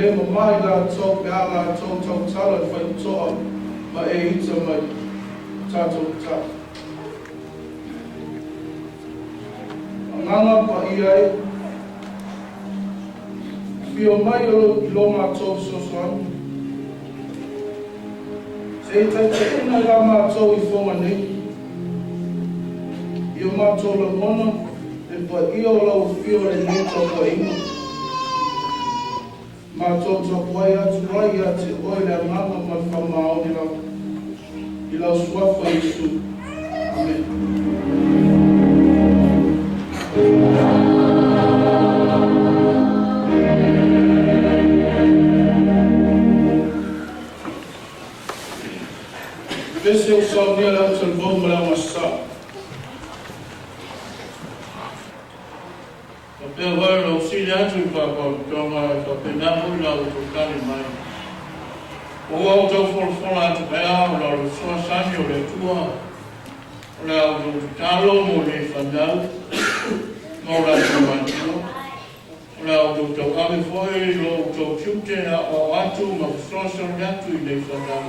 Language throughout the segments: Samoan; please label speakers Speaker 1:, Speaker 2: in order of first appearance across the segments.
Speaker 1: le mamā i latou pe a latou tautala i le faitotoa ma e ita mai. Tatou tatalo. Agaga Paia e, afio mai i lo matou fesoasoani. Se i taitaiina i la matou i Foga nei. I o matou lagona le paia o lau afio i lenei tapuaiga. Matou tapuai atu ai ia te oe le agaga ma le faamaoni lava. I lau suafa Iesu. Amene. Pese ua saunia le au talivou ma le augasa.
Speaker 2: Faapea foi ona ou sili atu i faapaotoga e faapena foi la outou tali mai. Ua ou tau folafola atu pea ona o le fesoasoani o le Atua, o le a outou tatalo mo nei fanau ma o latou matua, o le a outou tauave foi lo outou tiute e aoao atu ma fesoasoani atu i nei fanau,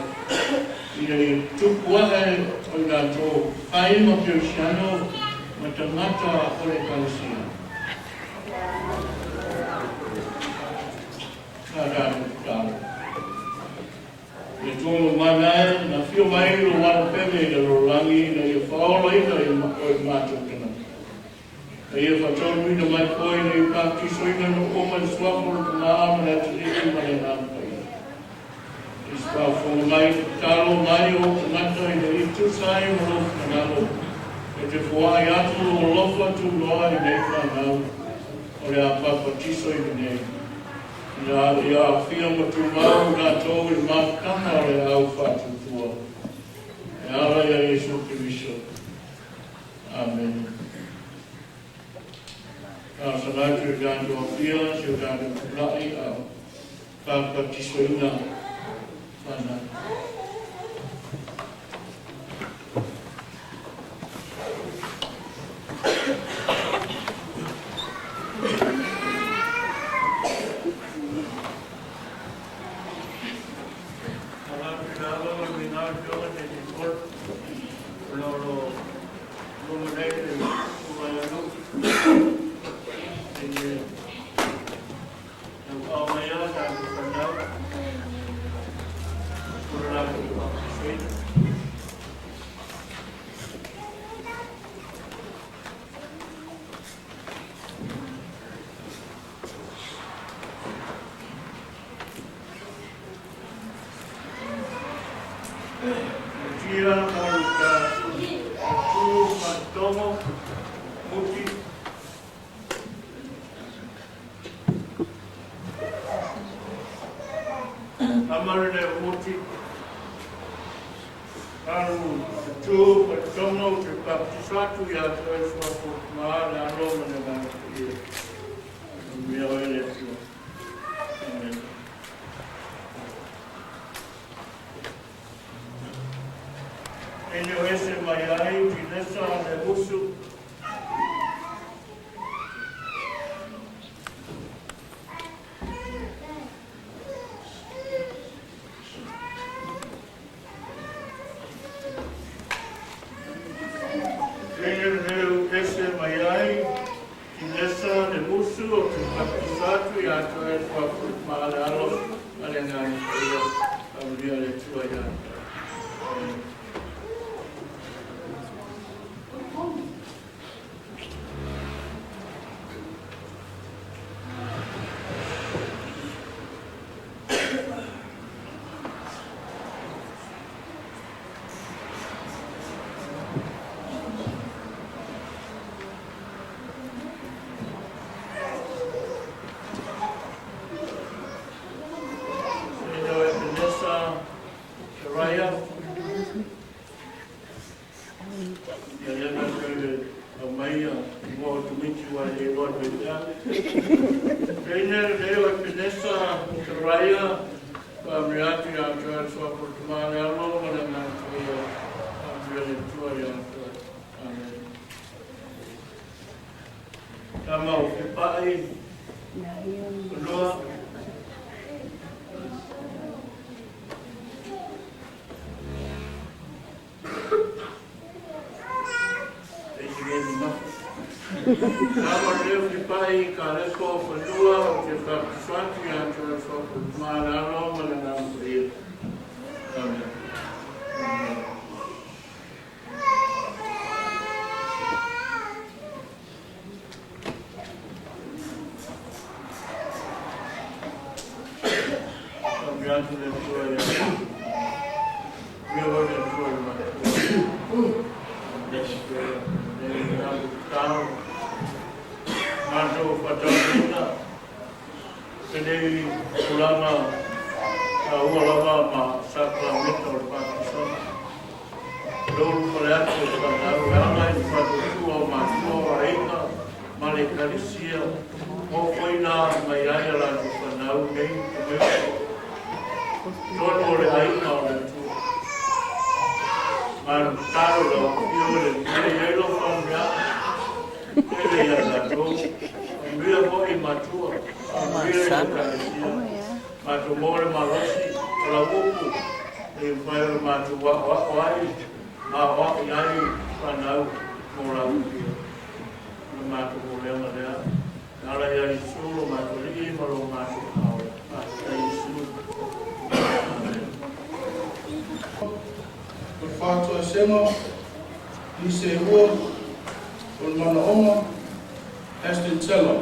Speaker 2: ina ia tupu ae o i latou fai ma kerisiano ma tagata o le Ekalesia. Na tatou tatalo. Le Atua mamana e, na afio mai lou Alo pele i le lalolagi ina ia faaolaina i oe matou tagata. Na ia faataunuuina mai foi ina ia papatisoina no uma i le suafa o le Tama ma le Atalii ma le Agaga Paia. I se faafofoga mai i le tatalo mai o ou tagata ina ia tusa ai ma lou finagalo, e te foai atu lou alofa tuuloa i nei fanau o le a papatisoina nei, ina ia aafia ma tumau i latou i le mafutaga o le au faatuatua e ala iā Iesu Keriso. Amene. Talosaga atu i le tatou afia si o tatou tulai a o papatisoina fanau. Tia Maruta Tu Matomo Muti Amarene Muti Alu Tu Matomo Te Baptisatu ia Te Suafu Ma Le Alo Ma Le Agaga Paia. Manuia oe le Atua. Amene. E leo ese mai ai Tinesa le usu. E leo ese mai ai Tinesa le usu o te baptisa atu ia te oe ma le Alo ma le Agaga Paia. Faamanuia le Atua ia te oe. Amene. Senior Epenesa Seraia. Ia lea na koe le aumaia i mua o Tumiti ua e le iloa le mea. Senior Leo Epenesa Seraia, Faamanuia atu ia te oe le Suafa o le Tama le Alo ma le Agaga Paia. Faamanuia le Atua ia te oe. Amene. Tama o Fepai, Fanua. Lama leo filipai ka lepo o fanua o te whakaswatu i atu e whakamālalo ma le ngā paia. Amen. Amen. Atu le Atua ia. Mea wau le Atua i matua. Bless you. Le alu tau. Mātou whataunga. Tenei kulanga a ua lava ma sakramenta o le Patisona. Lolu pale atu e whanau e ala i whatutua o mātua o aiga ma le kalisia mo koina mai ai a lātou whanau nei te mea. Tonu o le aiga o le Atua. Manu talo lau pio le mea i ai lo whamea. Ele ia lātou. Mea moi matua. Mea i le kalisia. Mātou mō le malosi o la upu. E mai o le mātou wao wao ai. Ma wao i ai whanau mō la upu. Le mātou mō leanga lea. Ala ia Isu lo mātou lii ma lo mātou ao. Mātou Isu. Amen.
Speaker 1: O le whātua ni se ua, o le manaonga, Aston Teller.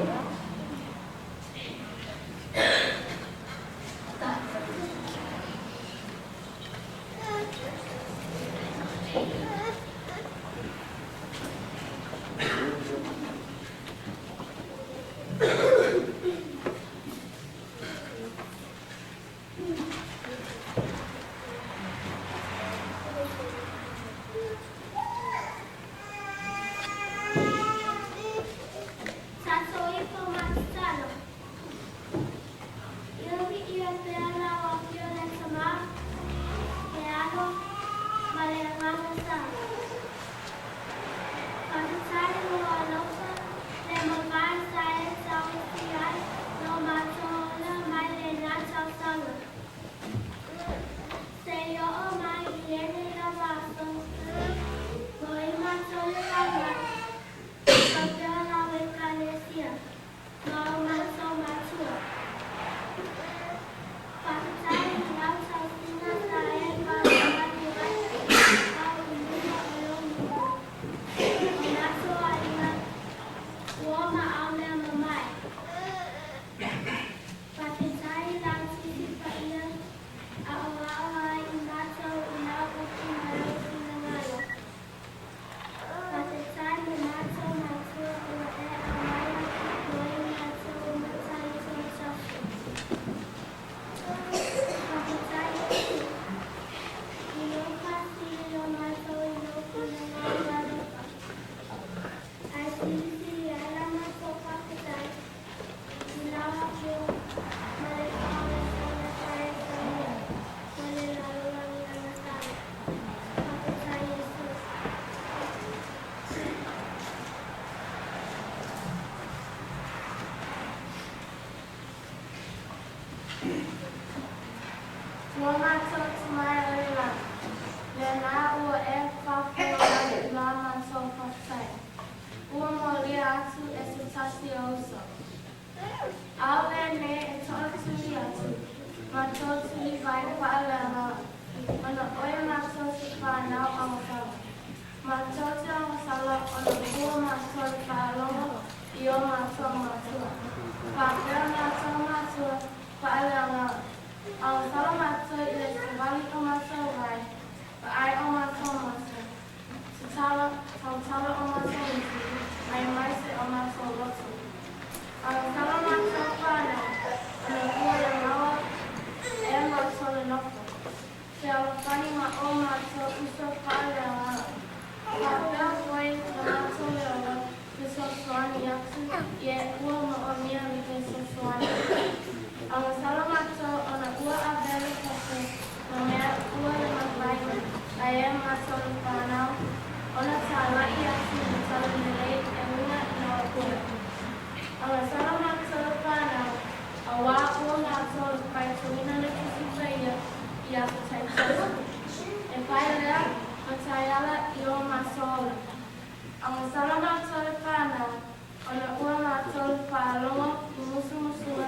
Speaker 3: Ona ua matou faalogo i musumusuga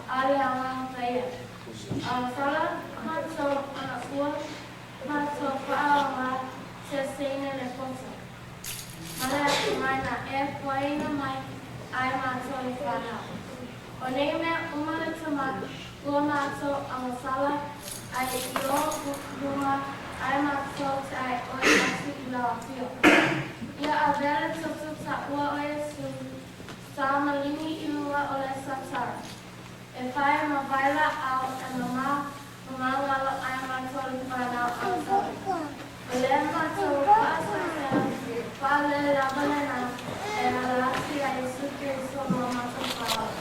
Speaker 3: a le Agaga Paia, agasala matou ona ua matou faaaoga se seine le poto, ma le atamai na e fuaina mai ai matou i fanau. O nei mea uma le Tama ua matou agasala ai i Ō luma ae matou te ʻaeʻoi atu i Lau Afioga. Ia avea le toto taua o Iesu sa maligi i luga o le satara, e fai ma vailaau e mamā mamāgalo ai matou i fanau agasala. O le matou faasoasoa faalelava lena e ala atu iā Iesu Keriso lo matou Faaola.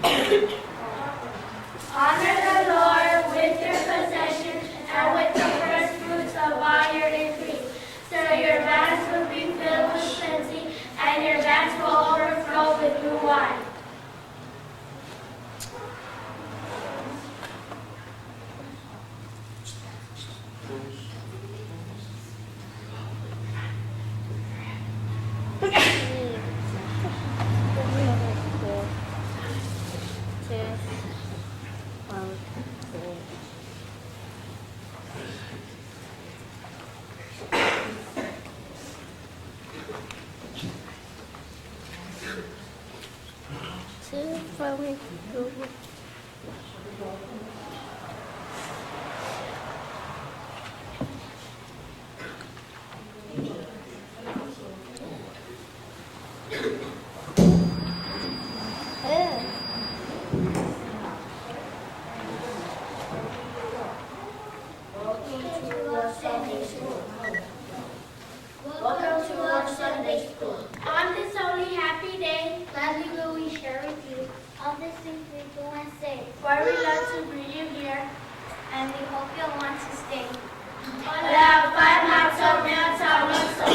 Speaker 3: Honor the Lord with your possessions and with the first fruits of all your increase. So your barns will be filled with plenty, and your vats will overflow with new wine.
Speaker 4: Two from two.
Speaker 3: Welcome to our Sunday School. Welcome to our Sunday School. On this holy happy day,
Speaker 4: Gladly will we share with you all the things we do and say.
Speaker 3: for we love to greet you here,
Speaker 4: And we hope you'll want to stay.
Speaker 3: Ola pai matou mea tauloso.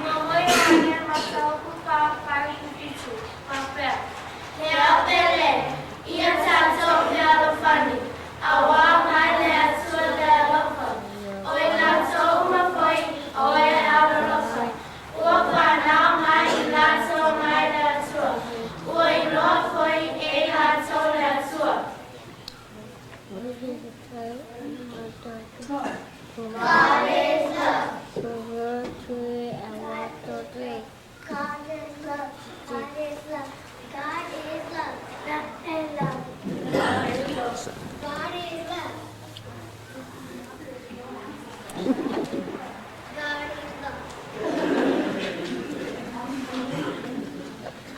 Speaker 3: Mamoi ane matau kuka pai fitu. Papel. Lea pele. Ia tatou mea alofani. Awa mai le atua le alofa. O i latou uma foi o e alolofa. Ua whanau mai i latou mai le atua. Ua iloa foi e i latou le atua.
Speaker 4: God is love. Two, three, and one, two, three. God is love. God is love. God is love. Love and love. God is love. God is love. God is love.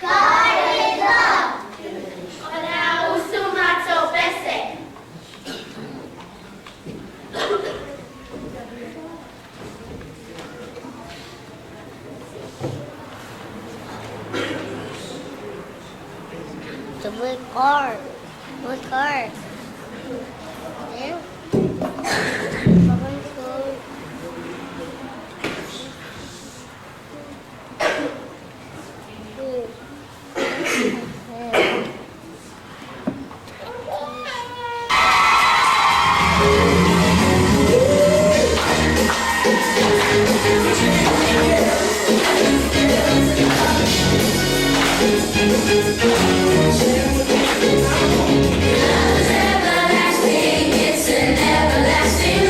Speaker 4: God is love.
Speaker 3: O le a usu matou pese.
Speaker 4: The blue car. Blue car. There. One, two, three. Four.
Speaker 5: Everlasting, it's an everlasting.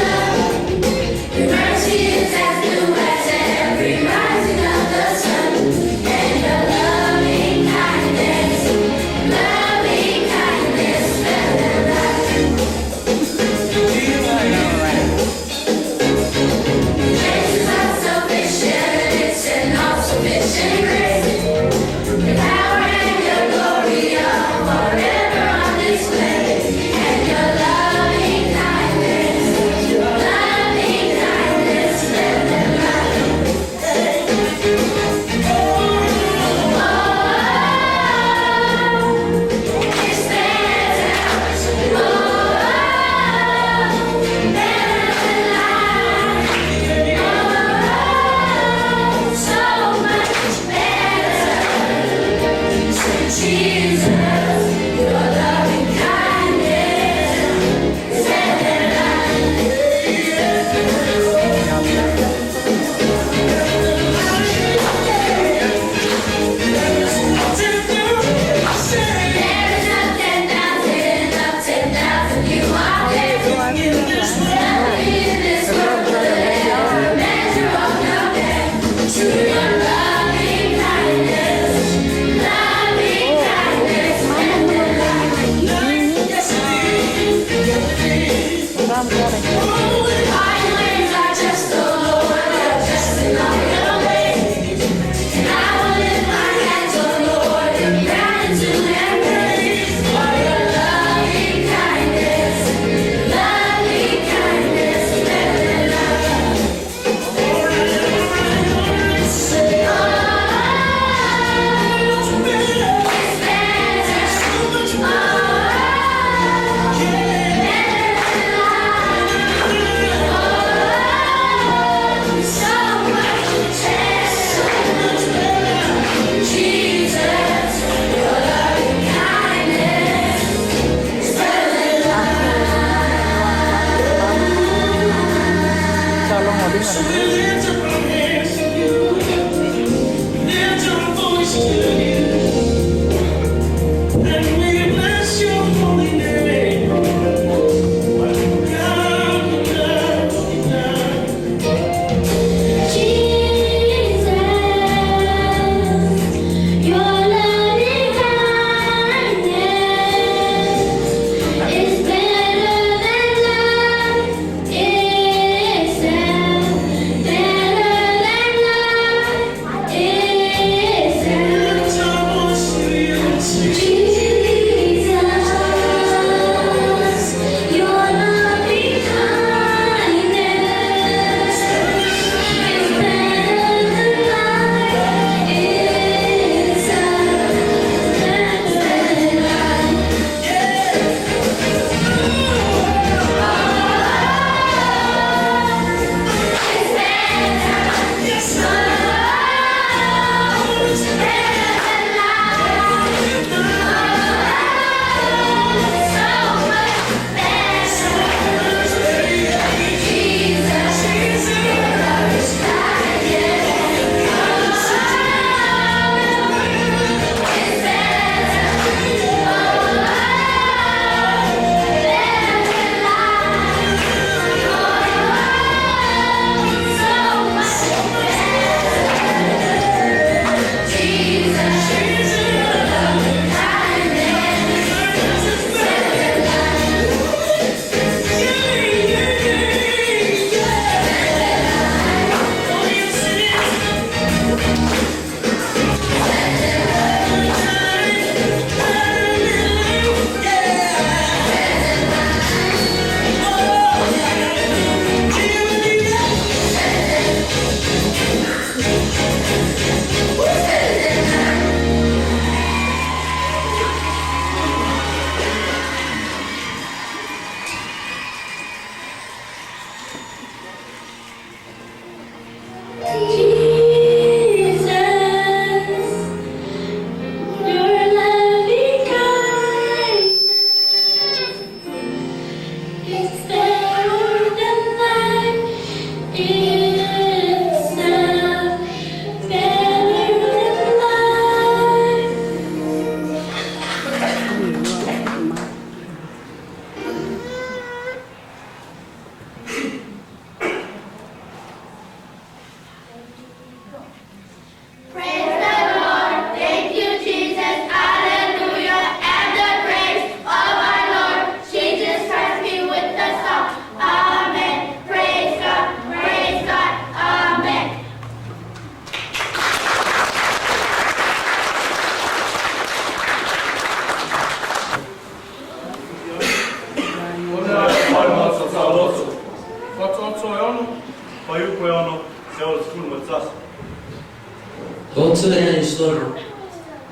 Speaker 5: slumber?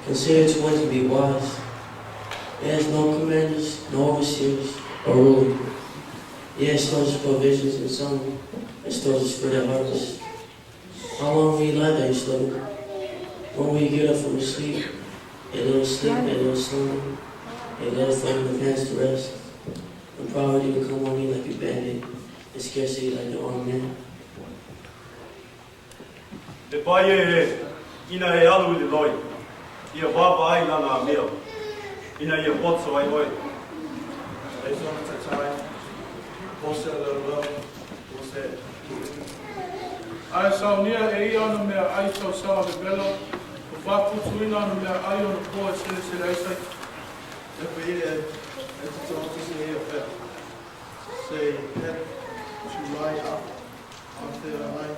Speaker 5: Consider its ways and be wise. It has no commanders, no overseers, or ruler. Yet it stores its provisions in summer, and stores its fruit at harvest. How long will you lie there, you sluggard? When will you get up from your sleep? A little sleep, a little slumber, a little folding of hands to rest. And poverty will come on you like a bandit, and scarcity like an armed man.
Speaker 6: E pai e e, ina e alu i le loi, ia vaavaai i lana mea, ina ia poto ai oe.
Speaker 1: Arizona Tatai, Pose Lolo, Pose Ae saunia e ia ona meaai i tausaga vevela, ua faaputuina ona meaai ona po e selesele ai saiki.
Speaker 7: E te se ia pea. Say had to lie up after a night.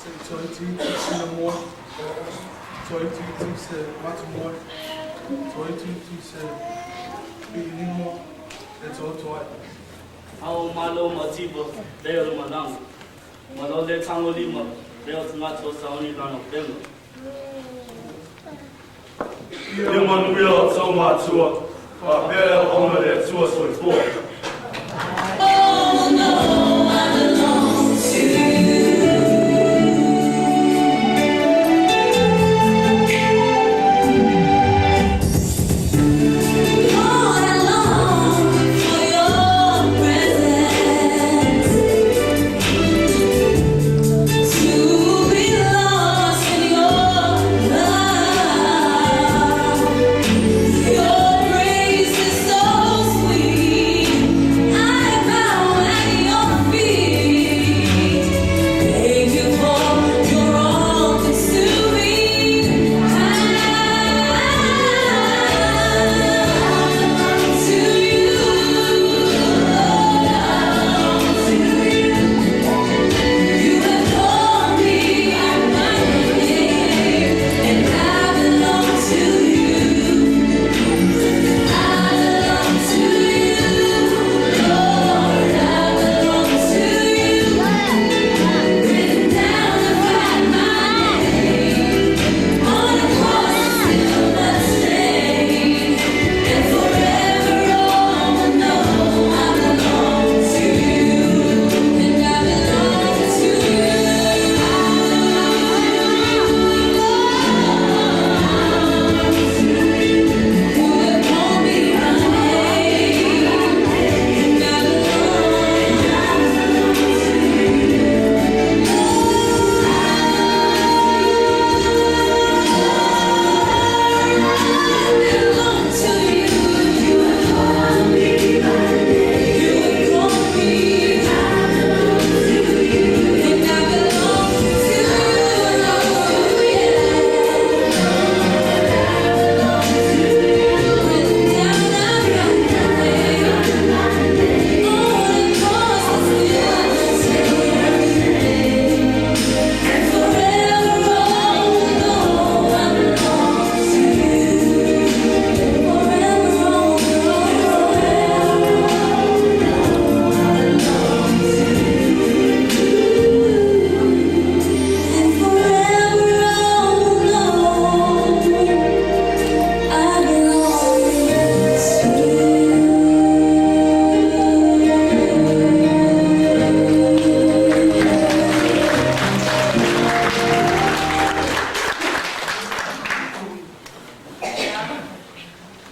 Speaker 7: Se toi titi sina moa, toi titi se matamoe, toi titi se pi'ilimo e toatoai.
Speaker 8: Ao malo matiba leo le malanga. Malo le tango lima leo tagata o sauni lana upega.
Speaker 6: Ia manuia o tou matua, faapea le auauna a le Atua soifua.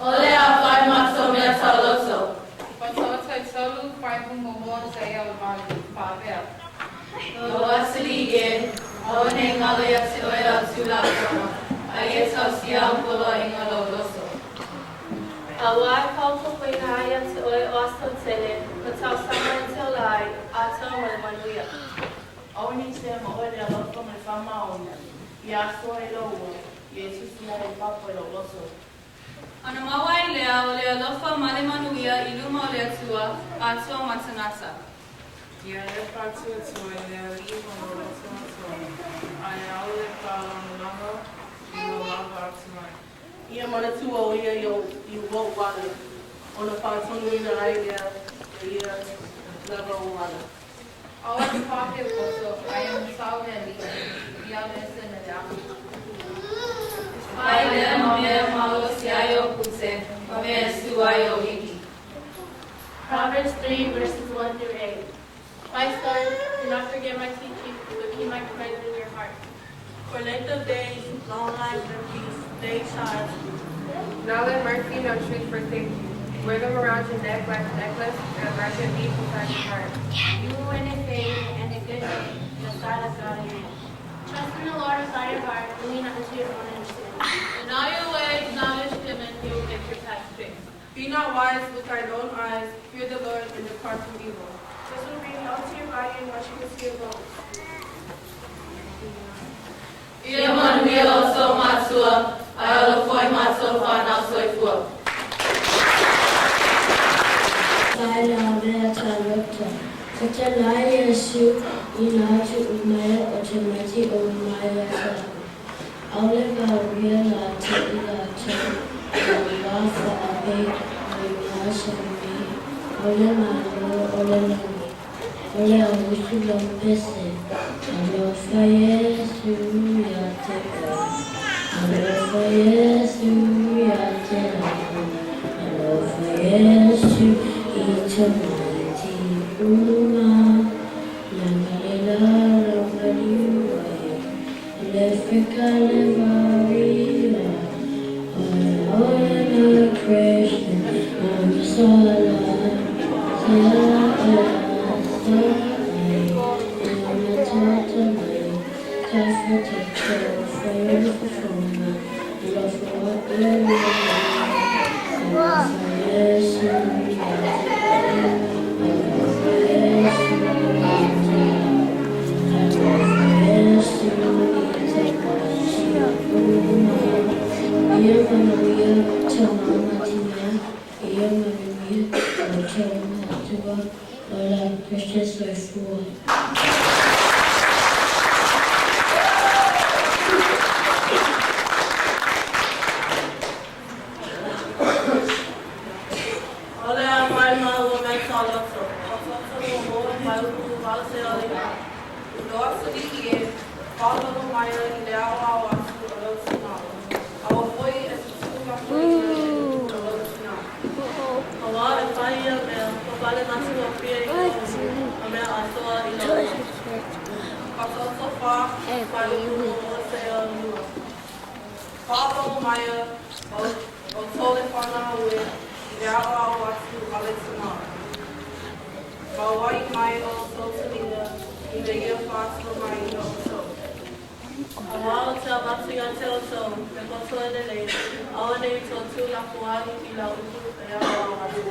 Speaker 9: O le aofai ma outou mea tauloto. Lou atalii e, aua ne i galo ia te oe lau Tulafono, a ia tausia au poloaiga o lou loto. Auā e faaopoopoina ai ia te oe o aso tele, ma tausaga e te ola ai, atoa ma le manuia.
Speaker 10: Aua ne i sea ma oe le alofa ma le faamaoni, ia asoa e lou ua, ia e tusi ai i fafo e lou loto.
Speaker 9: Ona maua ai lea o le alofa ma le manuia i luma o le Atua, atoa ma tagata.
Speaker 11: Ia e faatuatua i le Alii ma lou loto atoa, a e aua e faalagolago i lou lava atamai.
Speaker 12: Ia manatua o ia i ou ala, ona faatonuina ai lea e ia lava ou ala.
Speaker 9: Aua ne faatea poto, a ia masao le Alii, ia alu ese ma le afi. Fai lea ma mea e malosi ai ou pute, ma mea e su ai ou iwi.
Speaker 3: Proverbs 3, verses 1 through 8. My son, do not forget my teaching, but keep my commands in your heart.
Speaker 12: For length of days, long life, and peace, they shall add to you.
Speaker 11: Now let mercy no truth forsake you. Wear them around your neck like a necklace, and wrap them deep inside your heart.
Speaker 3: You will win a fame and a good name in the sight of God and man. Trust in the Lord with all your heart, and lean not unto your own understanding.
Speaker 9: In all your ways acknowledge him, and he will make your path straight.
Speaker 11: Be not wise with thine own eyes. Fear the Lord and depart from evil.
Speaker 10: This will bring health to your body and washing to your bones.
Speaker 9: Ia manuia outou matua, ae ola foi matou fanau soifua.
Speaker 4: Faailavea Director, Fetalai Iesu i na tuu maia o te mati o mai ia te au. Aole vauria la te i latou o la faape mai na sami, aole malo o le lagi, ole auusu lau pese, Alofa Iesu ia te oe, Alofa Iesu ia te au, Alofa Iesu i te maiti uma, Langalela langaliu ai, Le feka le varia, Ole ole na Christian, Amasala, Sia ea sa ai, E ona tata mai, Tafa tato, whai whafonga, Alofa wa ia ia mai, Alofa Iesu ia te oe, Alofa Iesu ia te au, Alofa Iesu i te maiti uma. Ia manuia tama ma tina, ia manuia outou matua, ola Christian soifua.
Speaker 12: O le a mai ma ua mea taaloto, o toto ua moe mai upu 805. Lo asolii e, faalogo maia i le aoao atu o lou tinā, aua foi e tutū lako ia i le upu o lou tinā. Auā e fai ia mea, papale matua pia i lou ulu, ma mea atoa i lau loto. Fakaoto whā, fuaiupu 62. Faalogo maia outou le fanau e, i le aoao atu a le tinā. Mauai mai outou taliga, ina ia faatua mai ia outou. Auā ou te avatu ia te outou, me poto e lelei, aua nei toe tuulafoai i lau upu e aoao atu.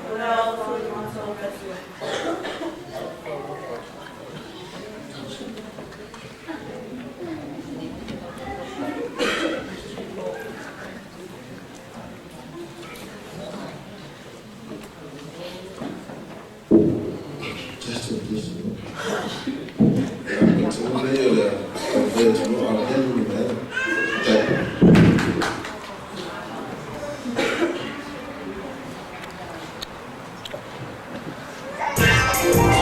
Speaker 12: O lea outou i matou le Atua.
Speaker 13: Just a blessing. Ia, o le tonu lenei o le a taumafai atu loa, a o lea nuu mai ai. Faafetai.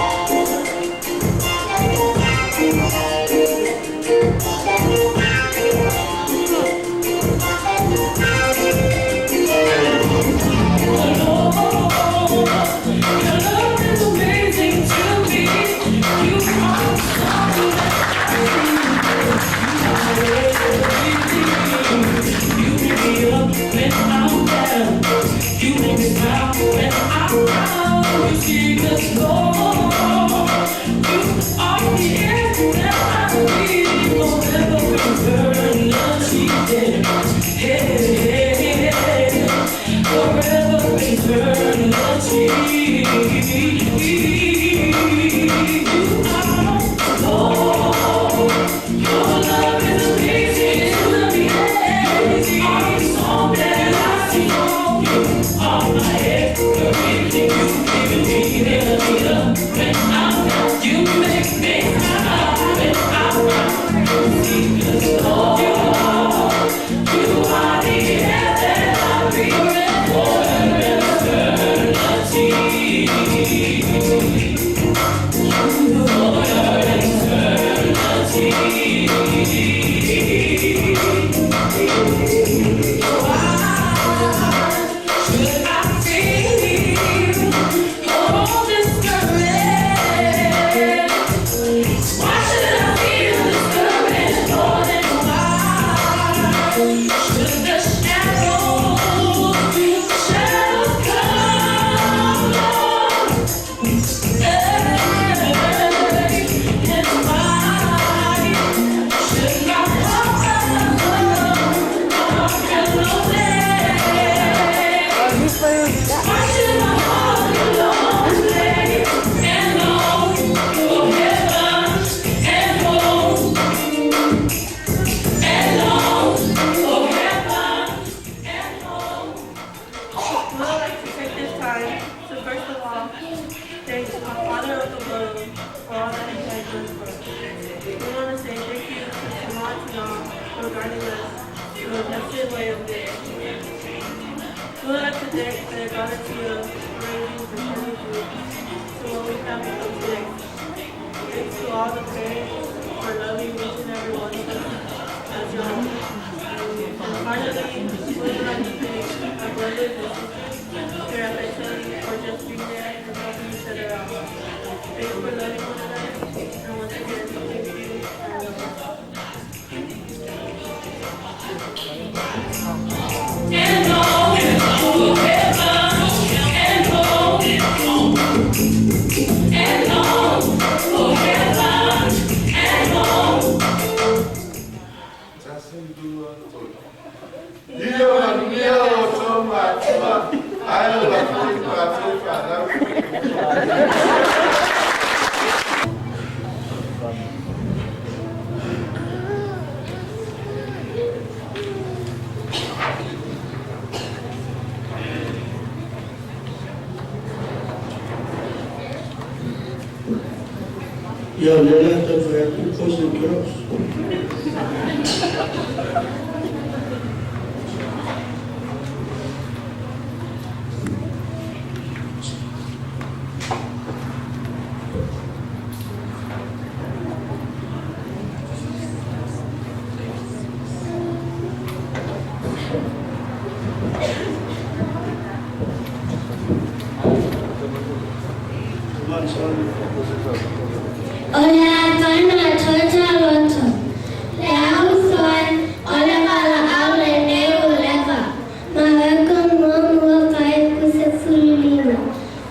Speaker 12: to a blessed way of living. We would like to thank the Galatia for raising the energy to what we have become today. Thanks to all the parents for loving each and every one of us as your own. And finally, we would like to thank our brothers and sisters here at Bethany for just being there and helping each other out. Thanks for loving one another, and once again, thank you and love you.
Speaker 14: And all forever, and all, and all forever, and all.
Speaker 13: Ia manuia o outou matua, ai o la tu pa
Speaker 1: Yo, lele te whai boys and girls.
Speaker 4: O le atona tota loto. Le au soe, o le wala au le neu o leva. Ma weka mua mua pai kuse fululima.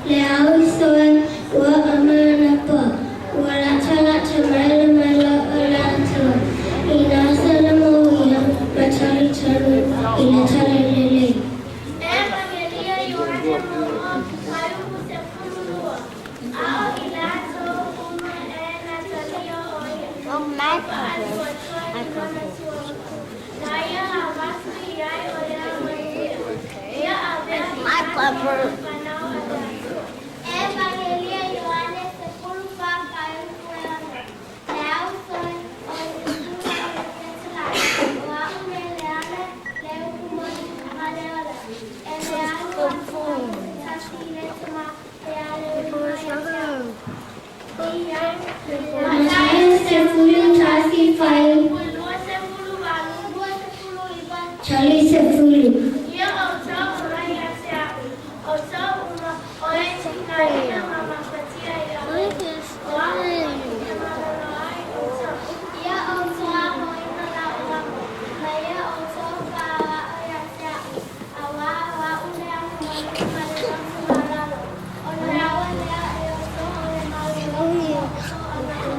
Speaker 4: Le au soe, ua amana po. Ua lata lata maila maila o le atua. I nā sala mauia, ma talu talu, i le tala lelei.
Speaker 3: Evangelia Yohane Momo Maiuku sefulu lua. Ao ilato uma e Natalia oia.
Speaker 4: My pepper.
Speaker 3: Evangelia Yohane sefulu fa faiuku e ono. Le au soe o le sula o le fetalai. O au me le ale le upu moni ma le ola. E le au aso tasi le tama le ale uma ia te au.
Speaker 4: Mataio sefulu tasi faiuku.
Speaker 3: Lua sefulu valu, lua sefulu iva.
Speaker 4: Charlie sefulu.
Speaker 3: Ia o tau uma ia te au. O tau uma o e tina ina mama fatia ia. O au ina malolo ai o tau. Ia o tau mo ina la uamo. Ma ia o tau fa o ia te au. A wa wa ule anu manu ma le lotu malalo. O le awa lea e o tau o le malolo o tau analo.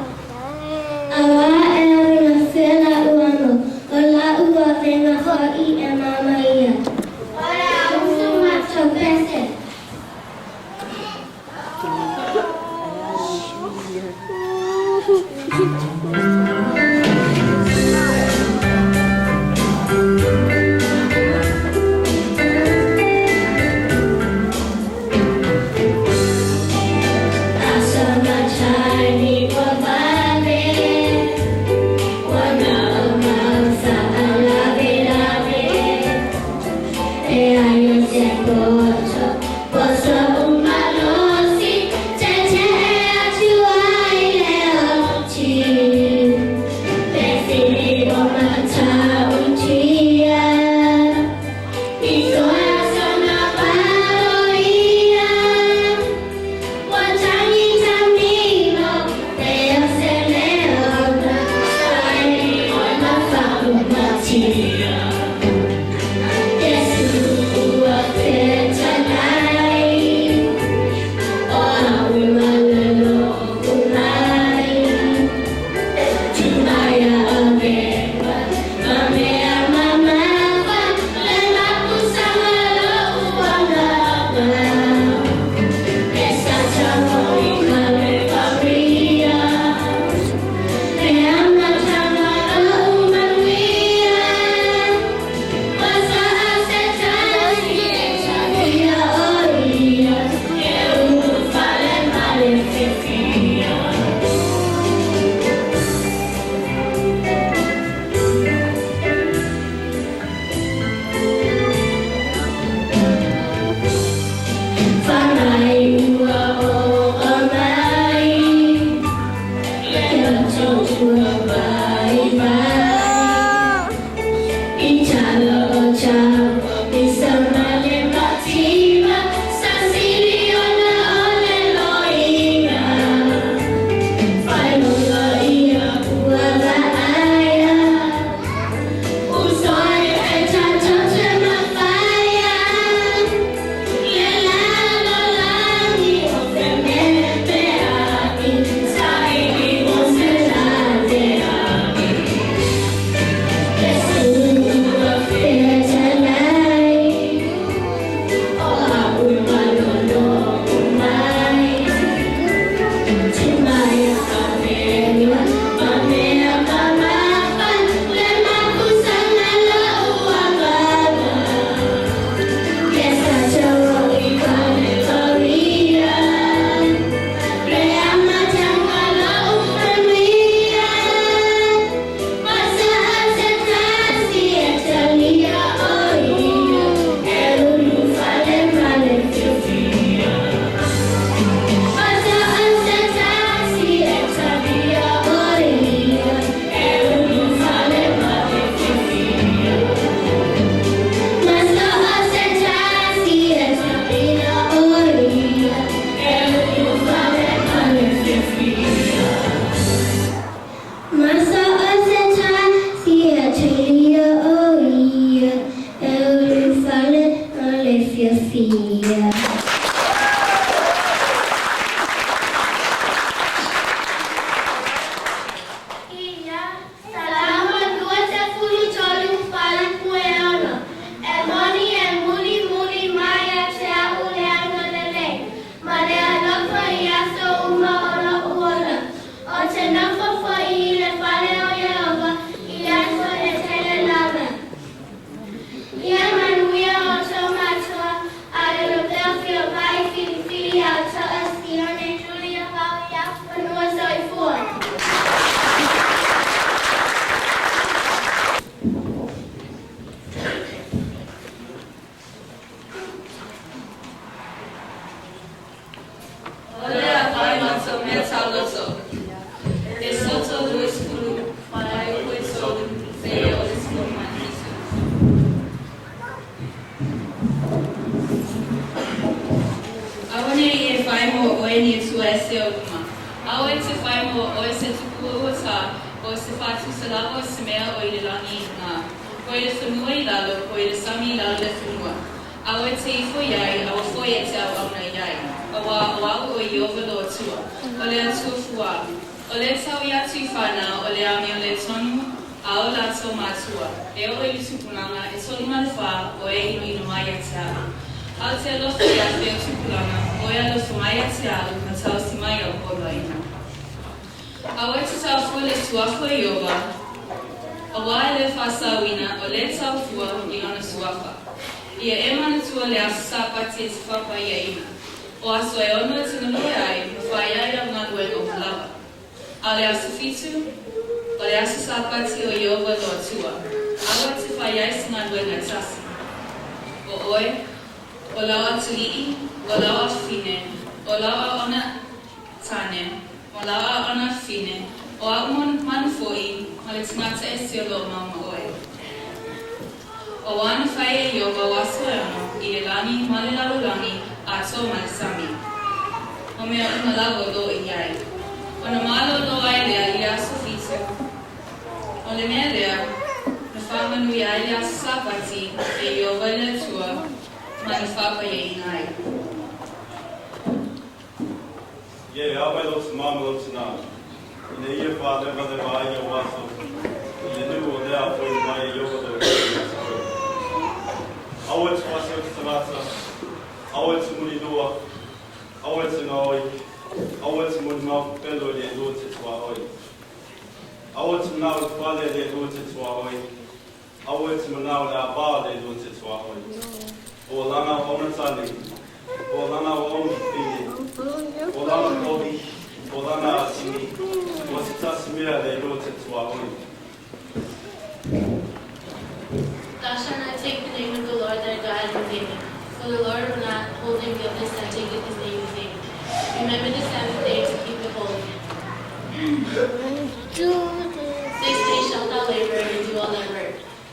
Speaker 4: Awa e awina fea la uamo. O la ua venga hoi e mama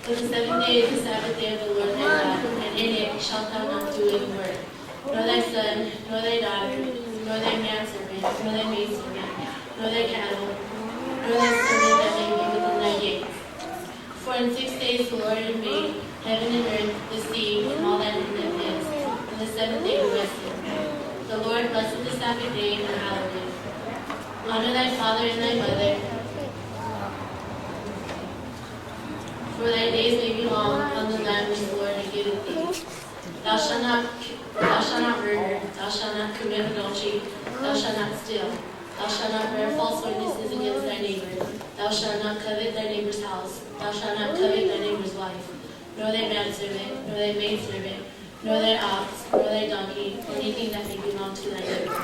Speaker 9: But the seventh day is the Sabbath day of the Lord thy God, and in it shalt thou not do any work, nor thy son, nor thy daughter, nor thy manservant, nor thy maidservant, nor thy cattle, nor thy servant that may be within thy gates. For in 6 days the Lord made heaven and earth, the sea, and all that in them is, and the seventh day he rested. The Lord blessed the Sabbath day and hallowed it. Honor thy father and thy mother, for thy days may be long upon the land which the Lord hath given thee. Thou shalt not murder, thou shalt not commit adultery, thou shalt not steal, thou shalt not bear false witnesses against thy neighbor, thou shalt not covet thy neighbor's house, thou shalt not covet thy neighbor's wife, nor thy manservant, nor thy maidservant, nor thy ox, nor thy donkey, or anything that may belong to thy neighbor.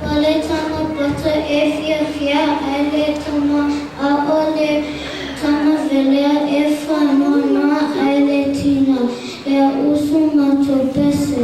Speaker 4: O le tama poto e fiafia ai le tama, a ʻo le tama welea e faanoanoa ai le tina. Ea usu matou pese.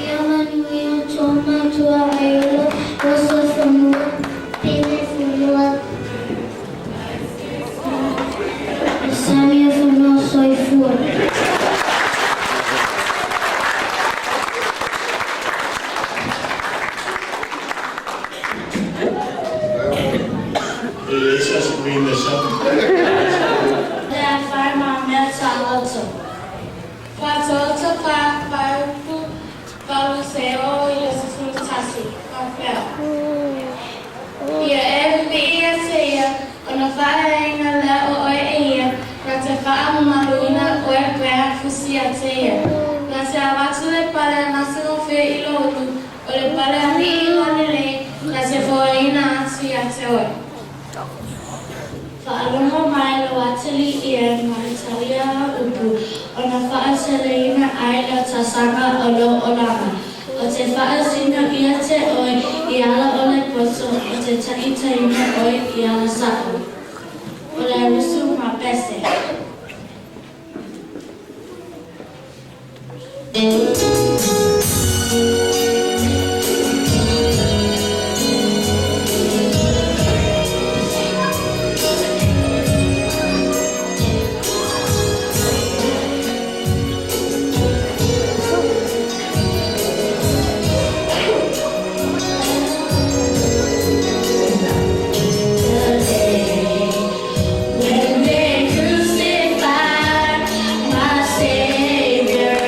Speaker 4: Ia manuia tō matua Aiola, Russell Fonua, Pele Fonua, Samia Fonua Soifua.
Speaker 3: Le a whai mā mea tāloto. Whātoto ka whaiupu valu se o i le 11, whawhea. Ia e pipii a te ia, o na whaeaina lea o oe e ia, na te whaamamaluina oe pea fusi a te ia. Na te avatu le pale a masangofe i lo utu, o le pale a lii o lelei, na te foaina atu ia te oe. Faalogo mai lo atalii e ma le talia o upu, ona faateleina ai le tausaga o lou olaga. O te faasino ia te oe i ala o le poto, o te taitaiina oe i ala sao. O le usu ma pese. When they crucified my Savior.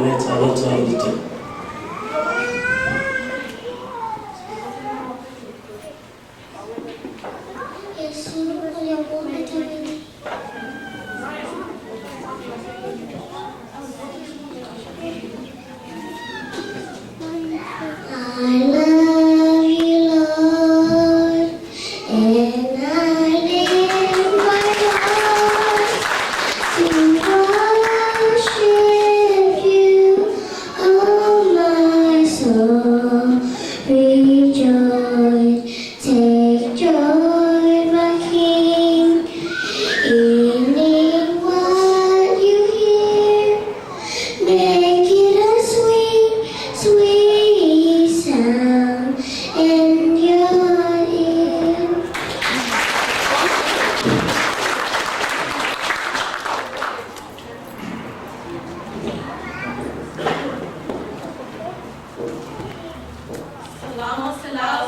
Speaker 5: mea taaloto a le te.
Speaker 4: Iesu o le Atua a Taviti. I love you, Lord, and I lift my voice to worship you, oh my soul, rejoice, take joy, my King, in what you hear. Make it a sweet, sweet sound in your ear.
Speaker 9: Salamo selau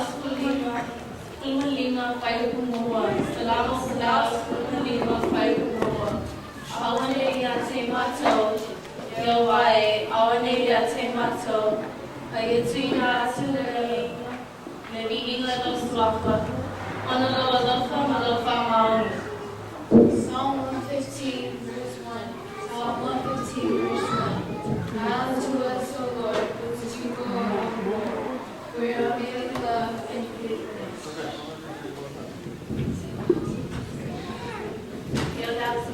Speaker 9: 15 fuaiupu 1. Salamo 115 fuaiupu 2. Aone ia te matou, Ieova e, aone ia te matou, a ia tuuina atu le viiga i lou suafa, ona lou alofa ma lou faamaoni.
Speaker 3: Psalm 115, verse 1. Psalm 115, verse 1. Now unto us, O Lord, which you go on, for your unfailing love and faithfulness.
Speaker 9: Ia le au sa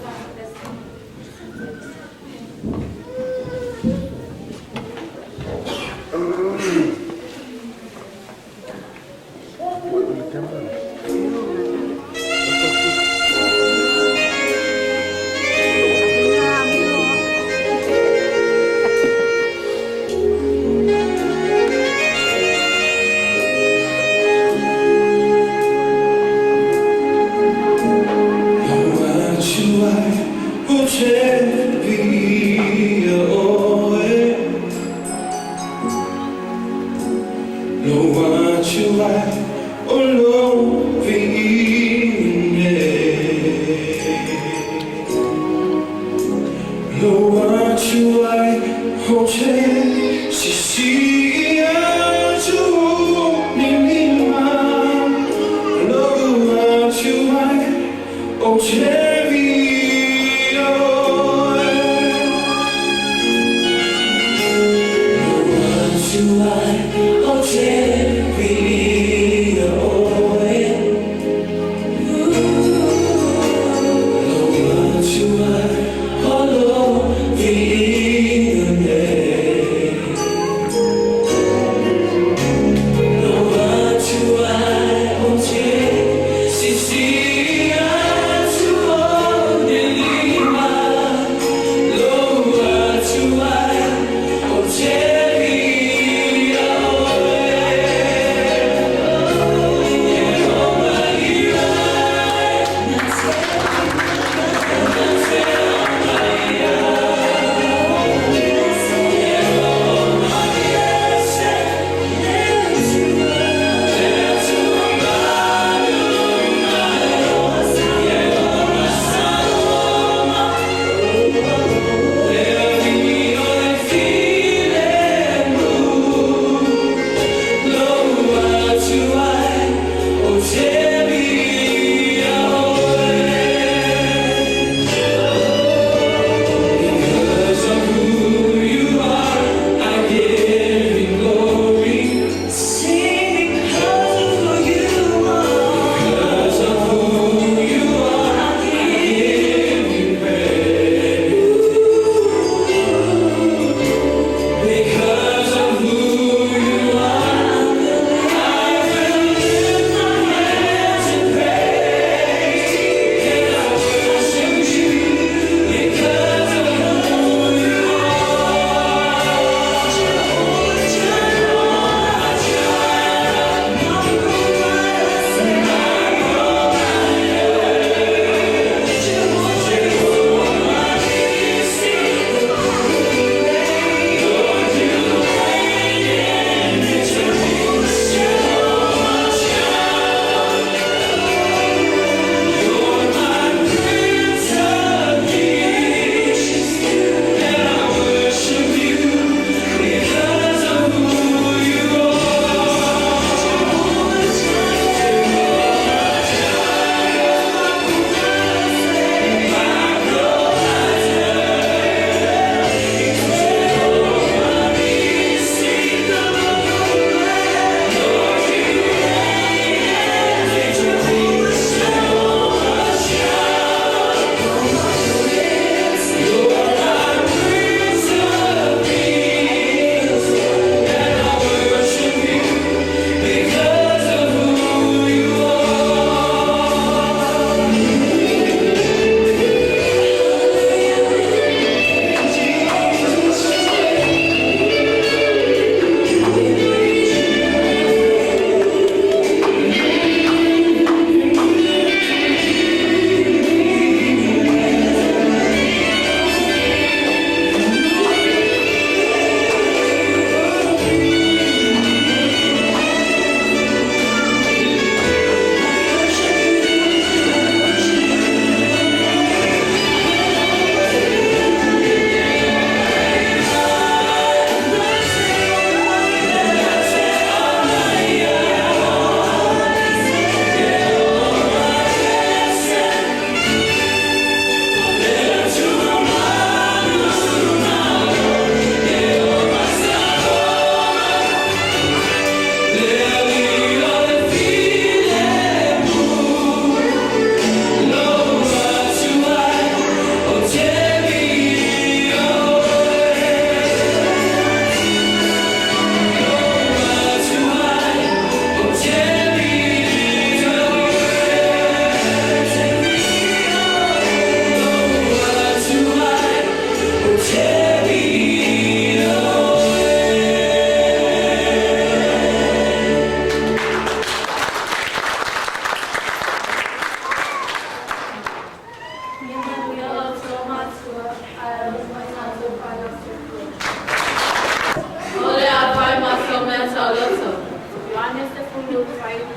Speaker 9: Mai 25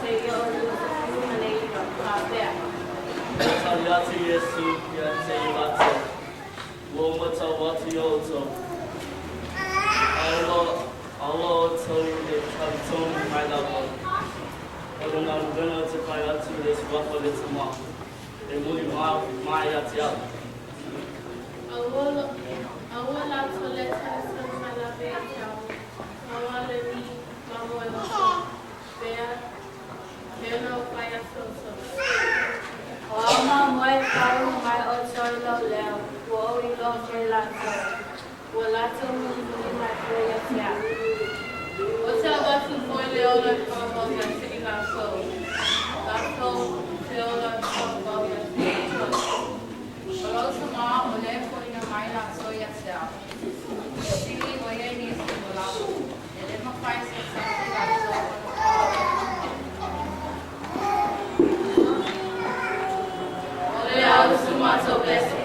Speaker 9: seia o 29, faapea.
Speaker 8: Ua tali atu Iesu ia te i latou, Ua ou matau atu iā outou, aua outou le talitonu mai lava, o le galuega ou te fai atu i le suafa o le Tama, e muli mai ia te au.
Speaker 9: Aua latou le talitonu mai lava ia te au, aua le ni mamoe outou, pei ona ou fai atu outou. O au mamoe e faalogo mai outou i lou leo, ua ou iloa foi latou, ua latou mulimuli mai foi ia te aʻu.
Speaker 11: Ou te avatu foi le ola e faavavau ia te i latou, latou te ola e faavavau ia te outou.
Speaker 12: O lou Tama o lea e foʻina mai latou ia te A'u, e sili ʻo ia i nisi o latou, e le mafai e se tasi i latou ona faaola.
Speaker 9: O le ausu matou pese.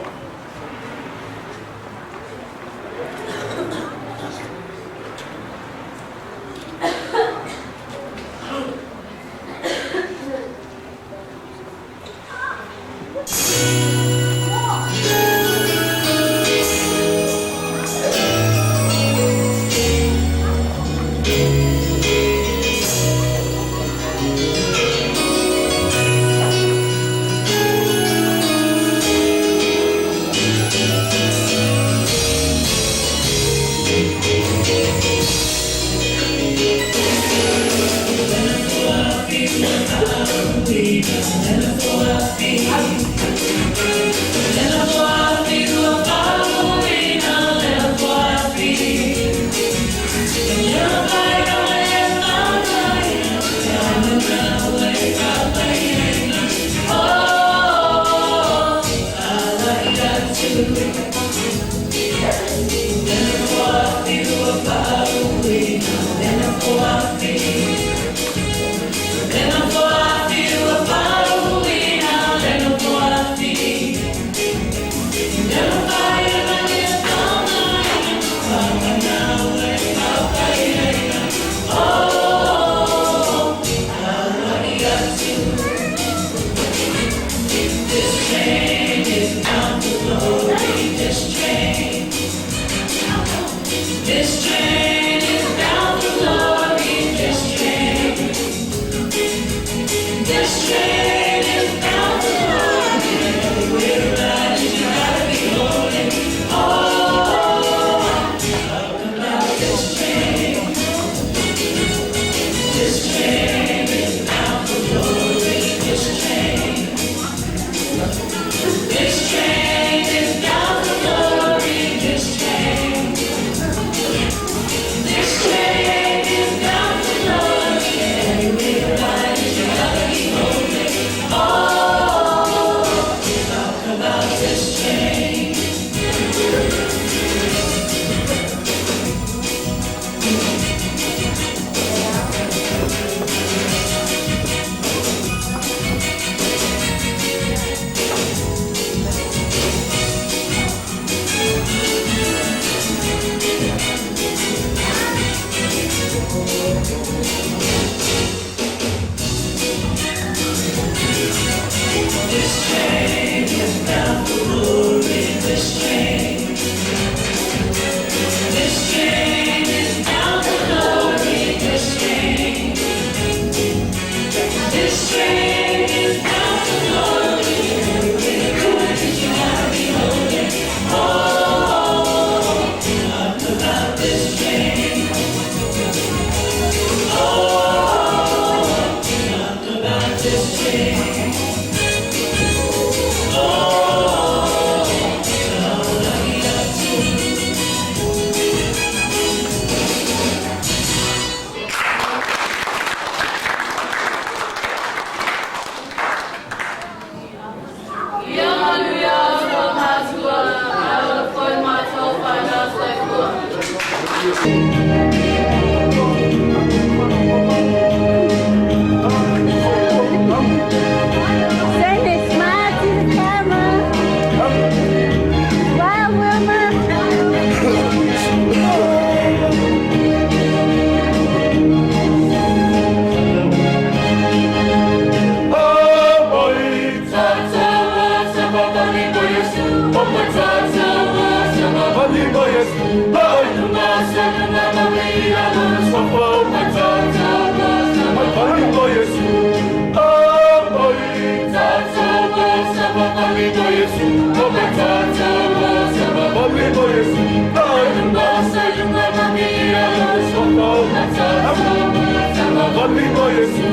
Speaker 15: mo Yesu.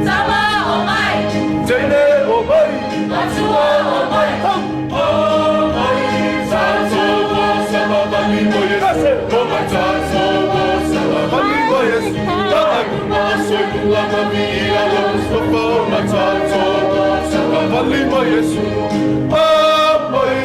Speaker 9: Tama o mai.
Speaker 15: Teine o mai.
Speaker 9: Matua o mai.
Speaker 15: O mai. Tato o sama vali mo Yesu. O mai tato o sama vali mo Yesu. Ta'agu ma soilunga ma mi ia lo sofa o mai tato o sama vali mo Yesu. O mai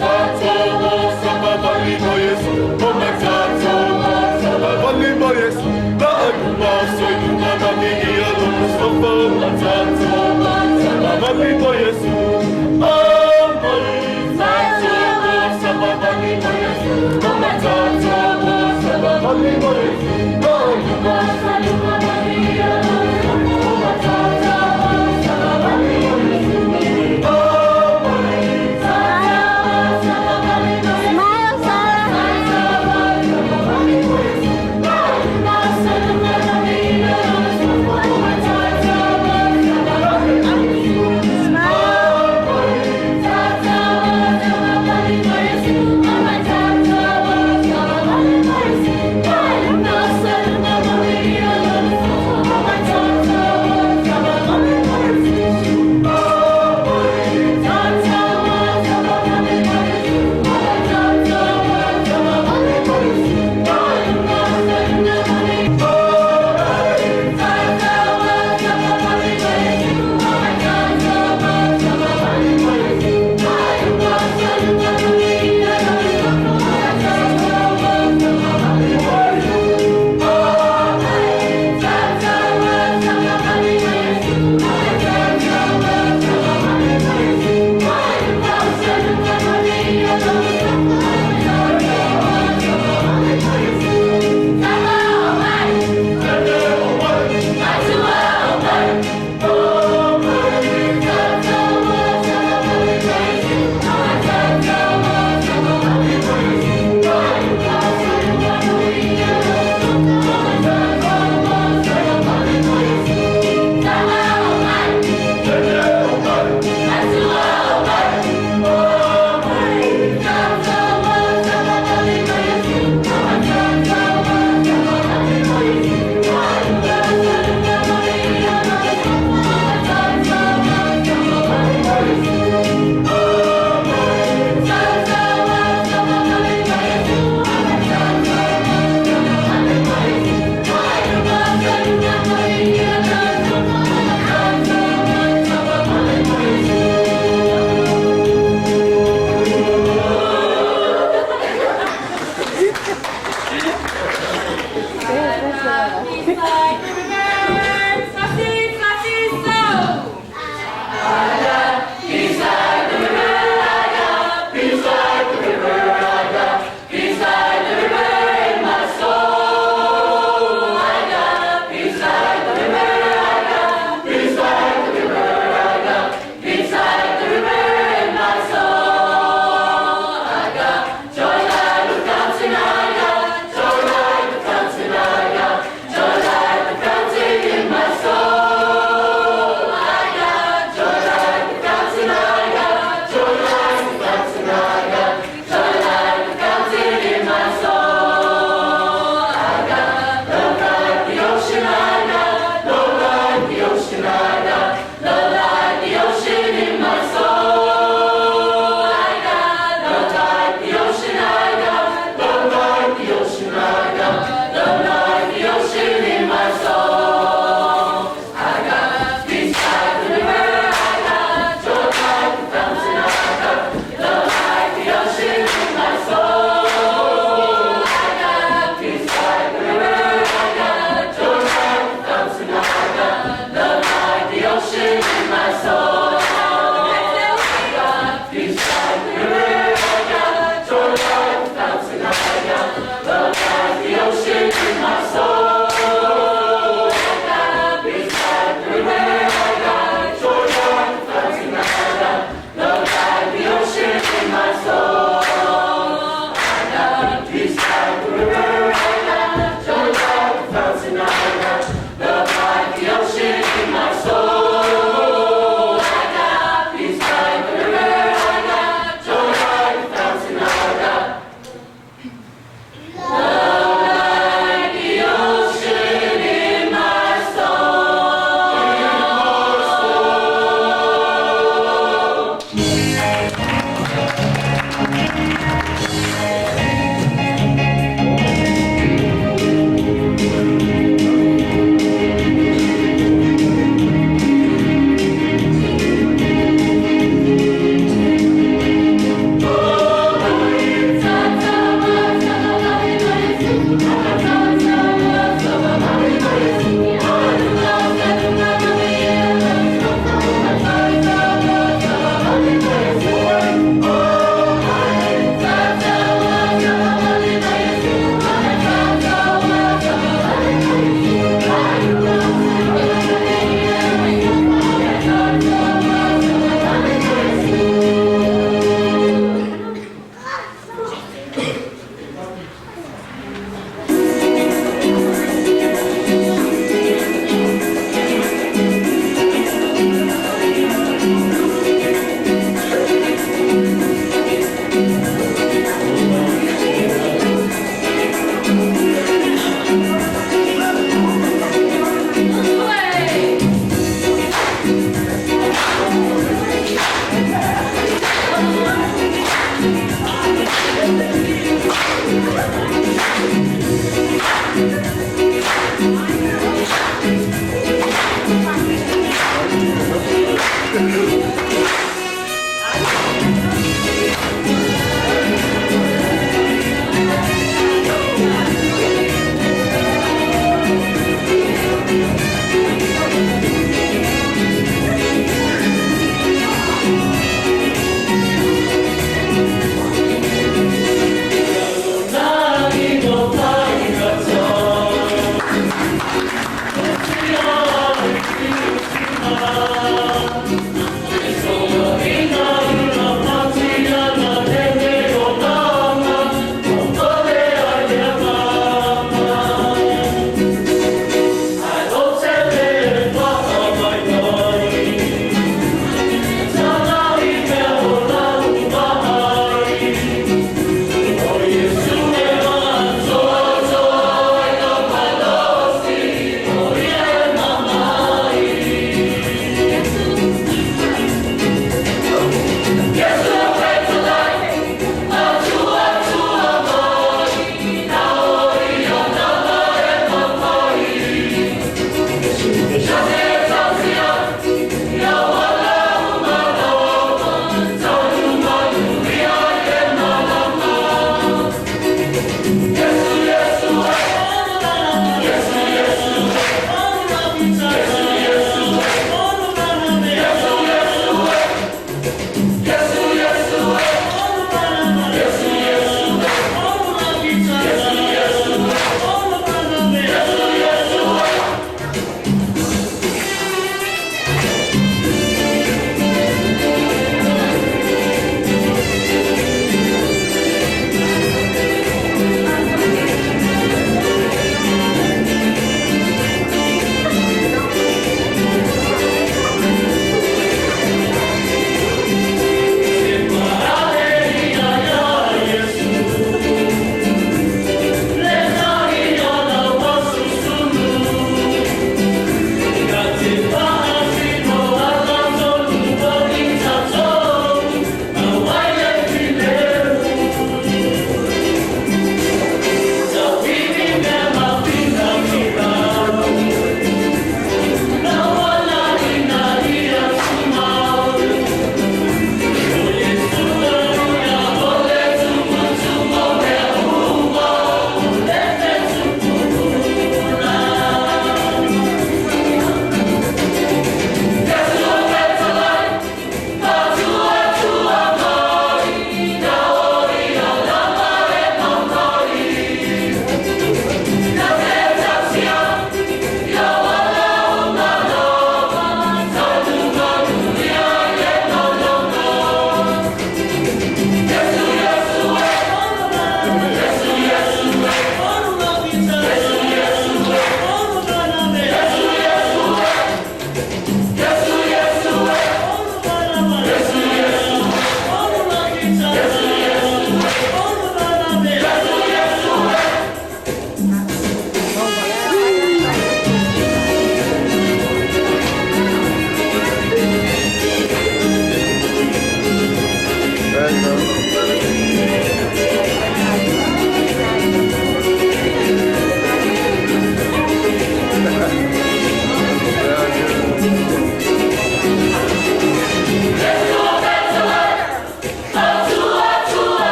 Speaker 15: tato o sama vali mo Yesu. O mai tato o sama vali mo Yesu. Ta'agu ma soilunga ma mi ia lo sofa o mai tato o sama vali mo Yesu. O mai tato o sama vali mo Yesu. O mai tato o sama vali mo Yesu. Ta'agu ma soilunga ma mi ia lo sofa o mai tato o sama vali mo Yesu. O mai
Speaker 4: Smile, Sarah. Smile.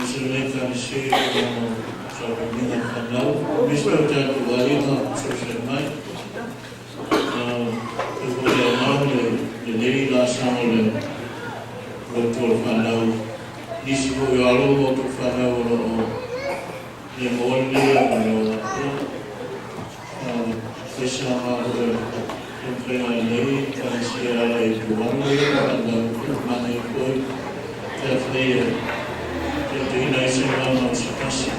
Speaker 2: Aemaise lenei Ekalesia i tulaga o sauniuniga o fanau, aemaise o tatou aiga o fesoasoani mai. E foi le aoga ma le lelei laasaga o le loto o le fanau, nisi foi o alo ma outou fanau o lo o le maua lenei avanoa. Ia, fai se aoga foi o le taumafaiga a lenei Ekalesia e ala i tuualo ia ma fanau, ia manaia foi pe afai e taitaiina ai se agaga o se tasi,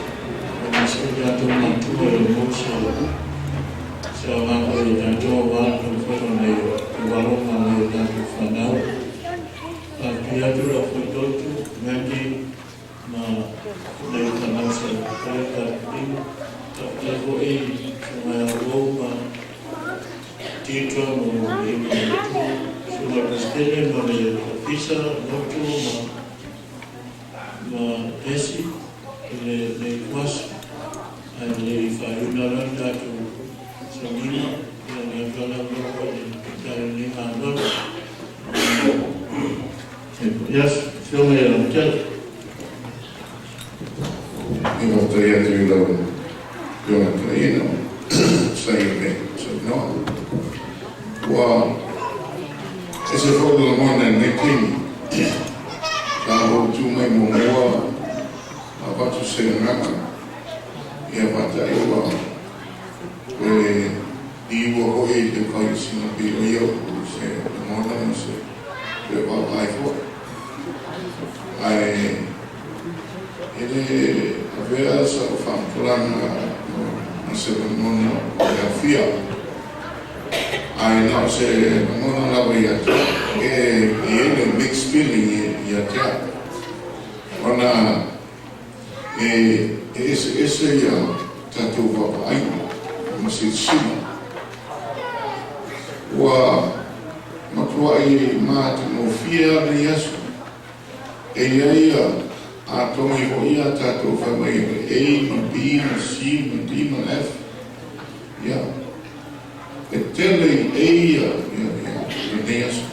Speaker 2: aemaise foi tatou matua e maua se aoga foi ia tatou aua le taumafaiga o nai tuualo ma nai o tatou fanau. Faafetai atu lau Fuaitotu, Maggie, ma nai fanau sa faia le tatou lima. Faafetai foi i Susuga ia Uou ma Tito mo le iuga o le Atua, Susuga i le Peresetene ma le Ofisa, Lotu ma Desi i lenei ituaso. Ae le i faaiuina loa le tatou sauniga, ia lagina atu lava le avanoa foi i le Taitai o lenei galuega. Yes, Afioga ia Lautele.
Speaker 16: E faafetai atu i lau Afioga Toeaina sa i le saunoa. Ua ese foi le lagona i lenei taimi. Sa ou tu mai muamua ma avatu se agaga ia faata'i ua toe liua foi i le fai o sina pei o ia o se lagona ma se toe vaavaai foi. Ae e le avea sa'u faamatalaga ma se lagona o le aofia, ae na o se lagona lava ia te a'u, e i ai le mixed feeling ia te a'u, ona e eseese ia tatou vaavaaiga ma silasila. Ua matua'i matagofie a lenei aso. E i ai ia atogi foi ia tatou fai mai o le A ma B ma C ma D ma F. Ia, e tele i A ia lenei aso.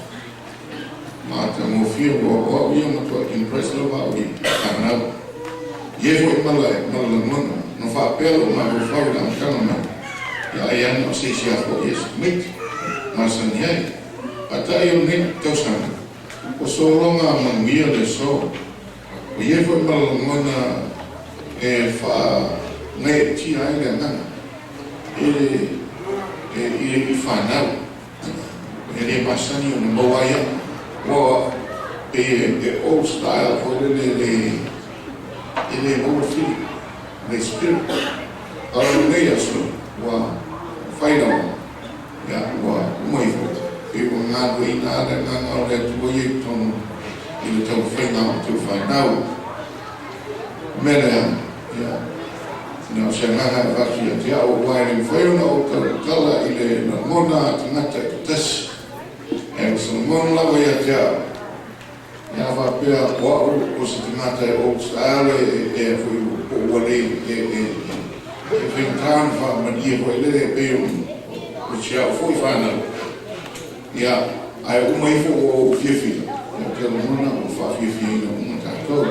Speaker 16: Matagofie ua o au ia matua'i impress lava au i fanau. I ai foi ma le lagona, na faapea lou mafaufau i le amataga mai, ia ai ana o se isi a foi e tamaiti masani ai. Paatai o lenei tausaga, ua sologa manuia le aso. Ua i ai foi ma le lagona e faagaeetia ai le agaga i fanau. E le masani ona maua ai au. Ua pei e old style foi lele e le maua le feeling, le spirit. A o lenei aso ua fai lava, ia ua uma ifo, pei ua galueaiina lava le agaga o le Atua ia i totonu i le taumafaiga o outou fanau. O le mea lea, ia, na o se agaga e avatu ia te au, aua e le mafai ona ou tautala i le lagona a tagata e tasi, ae o se lagona lava ia te au, ia faapea o au o se tagata e old style e e foi po ua le e faigata ona faamalie foi lele e pei o si au foi fanau, ia, ae uma ifo ua ou fiafia, ia, ou te lagona ua faafiafiaina uma tatou.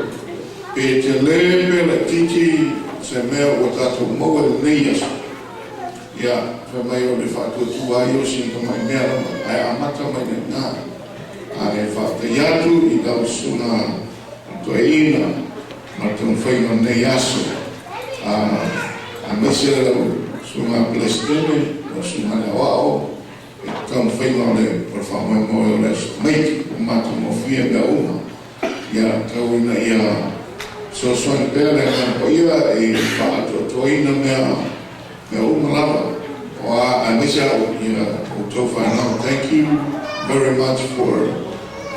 Speaker 16: Pe tele pe laitiiti se mea ua tatou maua i lenei aso, ia, fai mai o le faatuatua ai o sina tamai mea lava, ae amata mai lena. Ae faafetai atu i lau susuga toeaina ma le taumafaiga o lenei aso, aemaise lau susuga Peresetene, lau susuga i le Aoao, i le taumafaiga o le faamoemoe o le Aso Tamaiti, ua matagofie mea uma. Ia tau ina ia fesoasoani pea le Agaga Paia i le faaatoatoaina mea uma lava, aemaise au ia outou fanau. Thank you very much for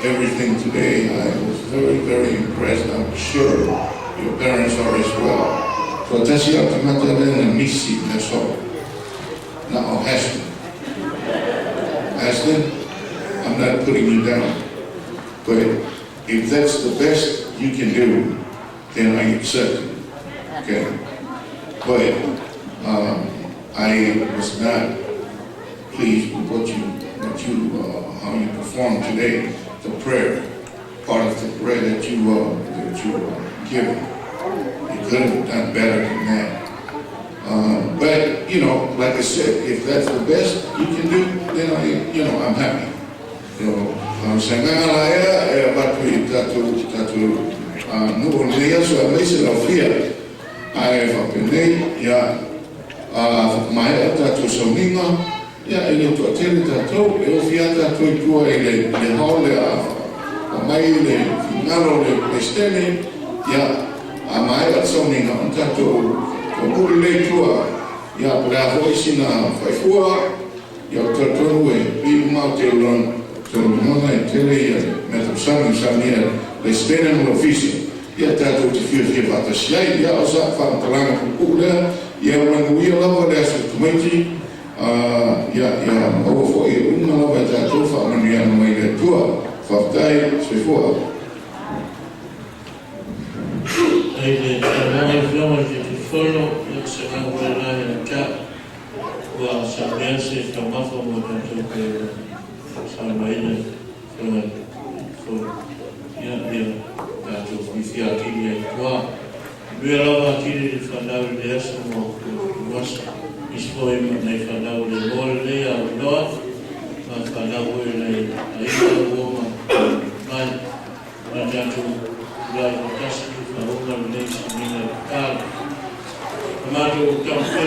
Speaker 16: everything today. I was very, very impressed. I'm sure your parents are as well. Toatasi au tagata lea na misi i le aso na o Aston. Aston, I'm not putting you down, but if that's the best you can do, then I accept it. Okay? But I was not pleased with how you performed today, the prayer, part of the prayer that you given. You could have done better than that. But, you know, like I said, if that's the best you can do, then I'm happy. Se agaga la ea e avatu i tatou tatou nuu o lenei aso aemaise le aofia. Ae faapenei, ia, a maea tatou sauniga, ia, e le toatele tatou, e ofi lava tatou i tua i le i le hall le a aumai le finagalo o le Peresetene, ia, a maea le sauniga ona tatou taumuli lea i tua, ia, po o le a foi sina faifua, Ia, ou te talitonu e pei uma ou te lagona e tele ia mea tausami e saunia e le Peresetene ma le Ofisa, ia tatou te fiafia faatasi ai. Ia, o sa faamatalaga puupuu lea, ia manuia lava le aso tamaiti, ia, ia maua foi e uma lava e tatou faamanuiaga mai le Atua. Faafetai, soifua.
Speaker 2: Faafetai i le saunoaga a le Afioga i le Taitaifono, ia o se agaga foi lena ia te au. Ua saunia se taumafa mo tatou pe saunoaina i Afioga i Taitaifono. Ia, ia tatou fiafia atili ai i tua. Manuia lava atili le fanau i le aso ma uluasa. Nisi foi ma nai fanau le moa lenei avanoa ma fanau foi nai aiga ua ma mai. Ma tatou tulai faatasi i faauma lenei sauniga tatalo. Na matou taumafai.